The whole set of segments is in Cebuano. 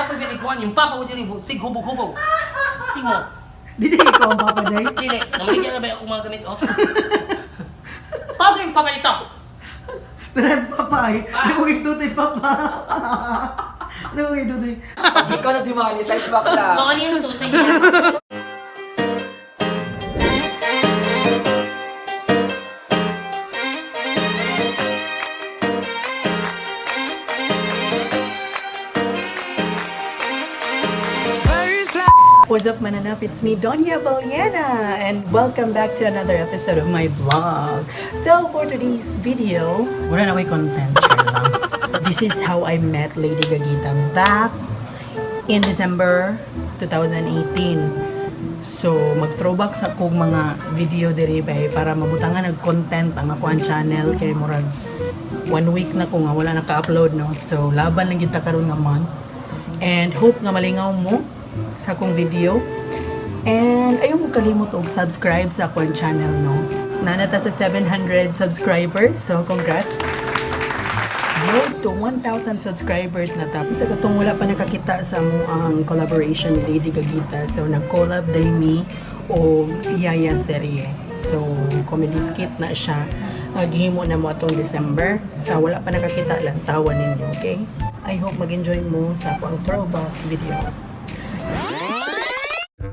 Kapoy binigkuhan yung papa ko diri sig hubog-hubog. Sting mo. Dili ikaw ang papa day. Dili, namaligyan na ba akong mga gamit, oh? Tawag yung papa nito! Pero sa papa ay, nagugay tutoy sa papa. Nagugay tutoy. Ikaw na demonetize bakla. Mga ano yung tutay niya? What's up, mananap? It's me, Donya Baliena, and welcome back to another episode of my vlog. So, for today's video, wala na ako'y content, share lang. This is how I met Lady Gagita back in December 2018. So, mag-throwback sa kong mga video diri bay para mabutangan og content ang ako ang channel kay murag one week na ko nga wala naka-upload, no. So, laban lang kita karon nga month. And hope nga malingaw mo sa akong video. And ayaw mo kalimot og subscribe sa akong channel, no. Nana ta sa 700 subscribers, so congrats. Road to 1,000 subscribers na ta. Sa katong wala pa nakakita sa mo ang collaboration ni Lady Gagita. So nag-collab day mi o Yaya Serye. So comedy skit na siya. Naghimo na mo atong December. Sa wala pa nakakita, lantawan ninyo, okay? I hope mag-enjoy mo sa ako ang throwback video.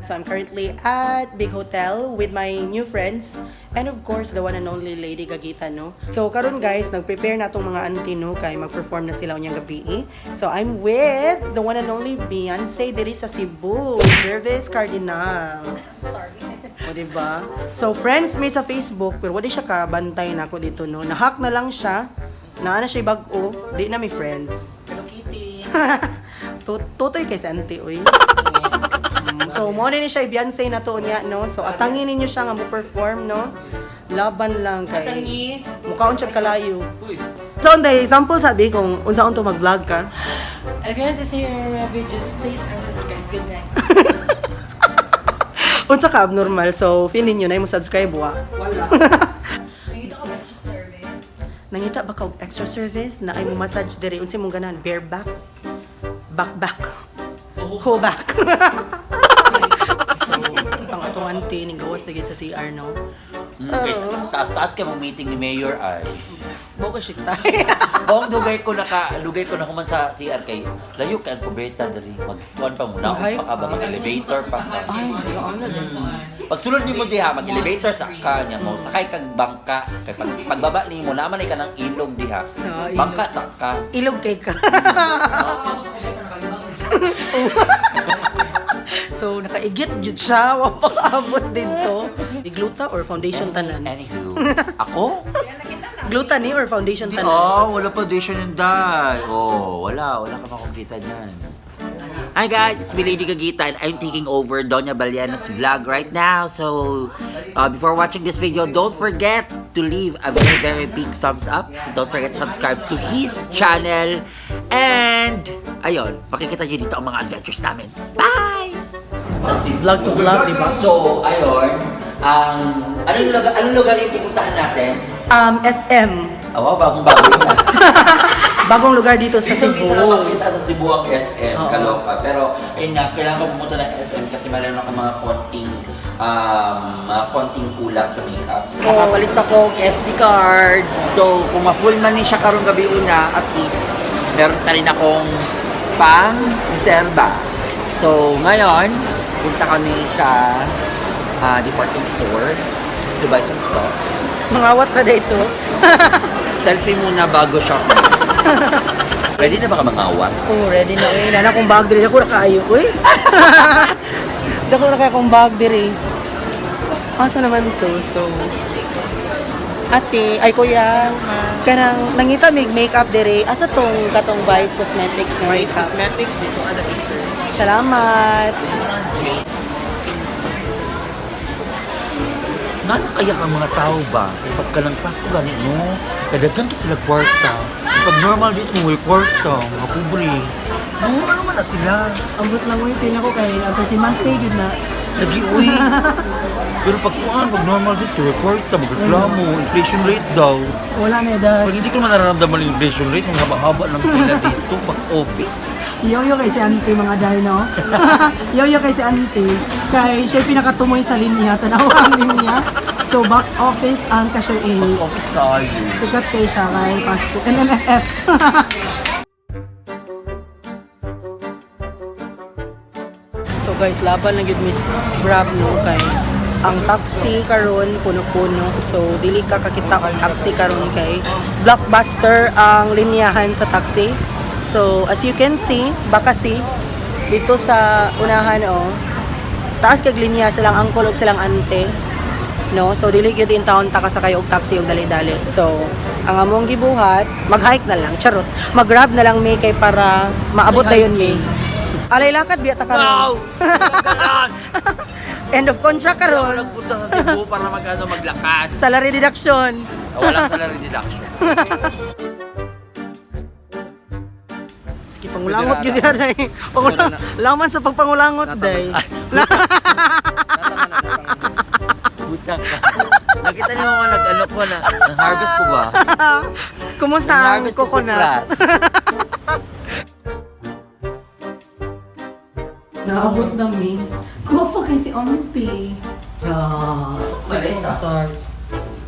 So I'm currently at Big Hotel with my new friends and, of course, the one and only Lady Gagita, no. So karon guys, nag-prepare na tong mga auntie, no, kay mag-perform na sila unyang gabi, eh. So I'm with the one and only Beyonce diri sa Cebu, Jervis Cardinal. Sorry. O, diba? So friends mi sa Facebook pero wala siya ka bantay na ako dito, no. Na-hack na lang siya. Naa na siya bag-o, di na mi friends. Hello Kitty. Tutoy kay sa auntie oy. So, mo ni siya Beyonce na to niya, no? So, atangin ninyo siya nga mo perform, no? Laban lang kay Atangi. Mukhaon siya kalayo. So, unday, example sabi kung unsaon to mag-vlog ka. If you want to see your videos, please unsubscribe. Good night. Unsa ka abnormal, so feeling niyo na mo subscribe wa. Wala. Nangita ka ba siya service? Nangita ba ka og extra service na ay mo massage diri unsa mong ganahan, bare back? Back back. Go back. So, ang atong auntie ning gawas na gid sa CR, no. Okay. Taas-taas kay mong meeting ni Mayor ay. Boga shit tayo. Bong dugay ko na human sa CR kay layo kay ang kubeta diri. Magkuan pa muna, Mag-hype pa ka ba pa. mag-elevator pa ka. Ay, wala na din. Pagsulod nimo diha, mag-elevator sa ka niya mo, sakay kag bangka kay pag pagbaba nimo naman ay ka ng ilog diha. Ah, ilog. Bangka sa ka. Ilog kay ka. So, nakaigit jud siya. Wa pa kaabot dito. Igluta or foundation tanan? Anywho, ako? Gluta ni or foundation Hindi, tanan? oh, wala foundation yung dye. Oh, wala. Wala ka makikita dyan. Hi guys, it's me Lady Gagita and I'm taking over Doña Baliana's vlog right now. So, before watching this video, don't forget to leave a very, very big thumbs up. Don't forget to subscribe to his channel. And, ayun, makikita niyo dito ang mga adventures namin. Bye! Vlog to vlog, di ba? So, ayun, ang anong lugar yung pupuntahan natin? SM. Oh, wow, bagong-bago yun ah. Bagong lugar dito sa Dito Cebu. kita na makita sa Cebu ang SM, Oo. Kaloka. Pero ayun nga, kailangan ko pumunta ng SM kasi meron ako mga konting kulang sa makeup. Nakapalit ako og SD card. So, kung ma-full man ni siya karong gabi una, at least meron pa rin akong pang reserba. So, ngayon, punta kami sa department store to buy some stuff. Mangawat ra dito. Selfie muna bago shopping. Ready na ba ka mangawat? Oh, ready na eh. Nana kong bag diri. Dako na kaayo, uy. Dako na kaya kong bag diri. Asa naman to? So, ate, ay kuya, kanang nangita mig makeup diri. Asa tong katong Vice Cosmetics na Vice makeup? Cosmetics dito ka na, sir. Salamat. Ngano kaya ang mga tao ba? Kay pagka lang Pasko gani no, kadaghan kay sila kwarta. Pag normal days mo may kwarta, mga pobre. No, ano man na sila? Ambot lang uy, pila ko kay ang 30 month pay gud na. Lagi uy. Pero pag kuan, pag normal days kay may kwarta, magreklamo, inflation rate daw. Wala na edad. Pag hindi ko naman nararamdaman yung inflation rate, ang haba-haba ng pila dito, box office. Yoyo kay si auntie, mga day, no? Yoyo kay si auntie. Kay siya pinakatumoy sa linya. Tanawa ang linya. So, box office ang Cashier A. Box office tayo. Sikat kay siya kay Pasko. MMFF. So guys, laban lang yun Miss Grab, no, kay ang taxi karon puno-puno. So dili ka kakita og taxi karon kay blockbuster ang linyahan sa taxi. So as you can see, baka see dito sa unahan, oh. Taas kag linya silang angkol ug silang ante. No? So dili gyud in town ta kasakay og taxi og dali-dali. So ang among gibuhat, mag-hike na lang, charot. Mag-grab na lang mi kay para maabot dayon mi. Alay lakad biya ta karon. No! Ganon! End of contract Ako karon. nagpunta sa Cebu para mag-ano, maglakad. Salary deduction. Walang salary deduction. Sige, pangulangot gyud siya day. Pangulang, laman sa pagpangulangot day. Buta ka. Nakita niyo mga nag-ano ko na, nag-harvest ko ba? Kumusta ang Nag-harvest ko coconut? grass. Naabot na mi. Kuha kay si auntie. Ah. Start.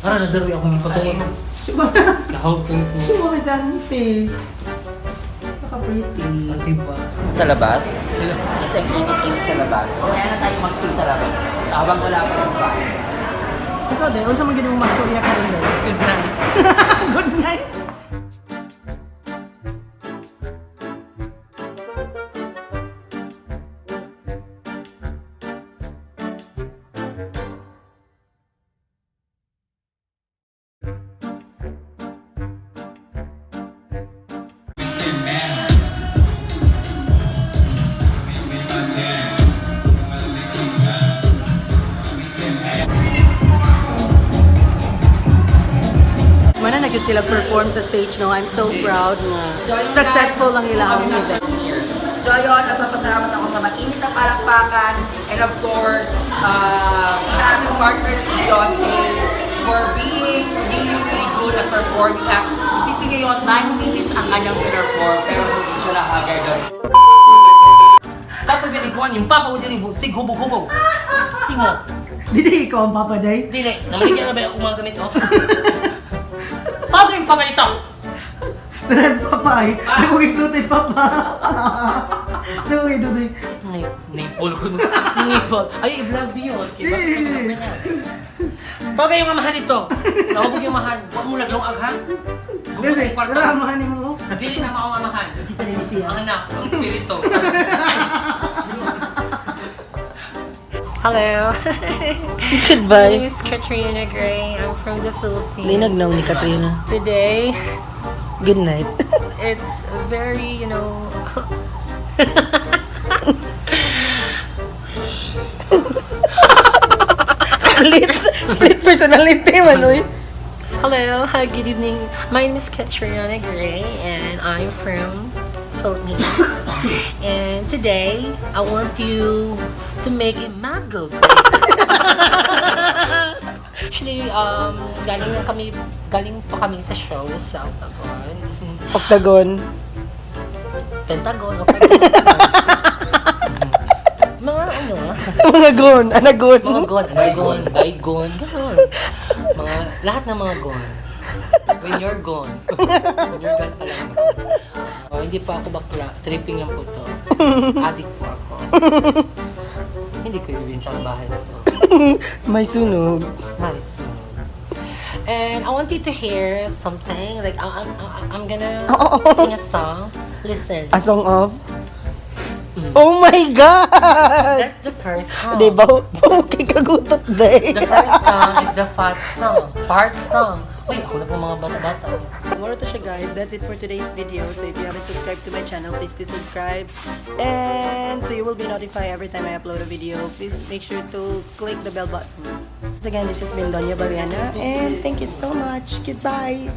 Para nadarwi akong ipatungo. Siya Kahawking ko. Siya kay si auntie. Naka-pretty. Ate ba? Sa labas? Sila. Kasi ang init-init sa labas. Kaya na tayo mag-stay sa labas. Habang wala pa yung bahay. Ikaw day, unsa man gid mo mastorya karon day? Good night. Good night. Mana na gyud sila perform sa stage, no? I'm so proud nga successful ang ilahang event. So ayun, nagpapasalamat ako sa mainit na palakpakan and of course, sa aming partner na si Beyonce for being really, really good at performing. At isipin niyo yun, 9 minutes ang kanyang perform pero hindi siya nakagay doon. Kapoy biliguan yung papa ko diri sig hubog-hubog. Stimo. Dili ikaw ang papa day. Dili, namaligyan na ba akong mga gamit, oh? Tawag yung papa nito! Pero papa ay. Nagugit notice papa. Nagugit notice. Nipple ko. Nipple. Ay, i-vlog yun. Tawag yung mamahan nito. Nahubog yung mahan. Huwag mo naglungag, ha? Gubot Kasi, yung kwarto. tara, mahanin mo. Dili na ako mamahan. Kita rin siya. Ang anak, ang espiritu. Hello. My Goodbye. name is Katrina Gray. I'm from the Philippines. Linagnaw ni Katrina. Today, Good night. it's very. Split. Split personality man, oy. Hello. Hi, good evening. My name is Katrina Gray, and I'm from Philippines. And today, I want you to make a mango. Actually, galing lang kami, galing pa kami sa show sa Octagon. Octagon. Pentagon, Octagon. Mga ano, Mga gon. Anagon. Mga gon, anagon, baygon, gano'n. Mga, lahat ng mga gon. When you're gone. When you're gone pa lang. Oh, hindi pa ako bakla. Tripping lang po to. Addict po ako. Hindi ko ibibenta ang bahay na to. May sunog. My soon. And I want you to hear something. Like, I'm gonna sing a song. Listen. A song of? Oh my God! That's the first song. Di ba? Okay kagutot day. The first song is the fat song. Part song. Uy, ako na po mga bata-bata. Moro to siya, guys. That's it for today's video. So if you haven't subscribed to my channel, please do subscribe. And so you will be notified every time I upload a video. Please make sure to click the bell button. Once again, this has been Doña Baliana, and thank you so much. Goodbye!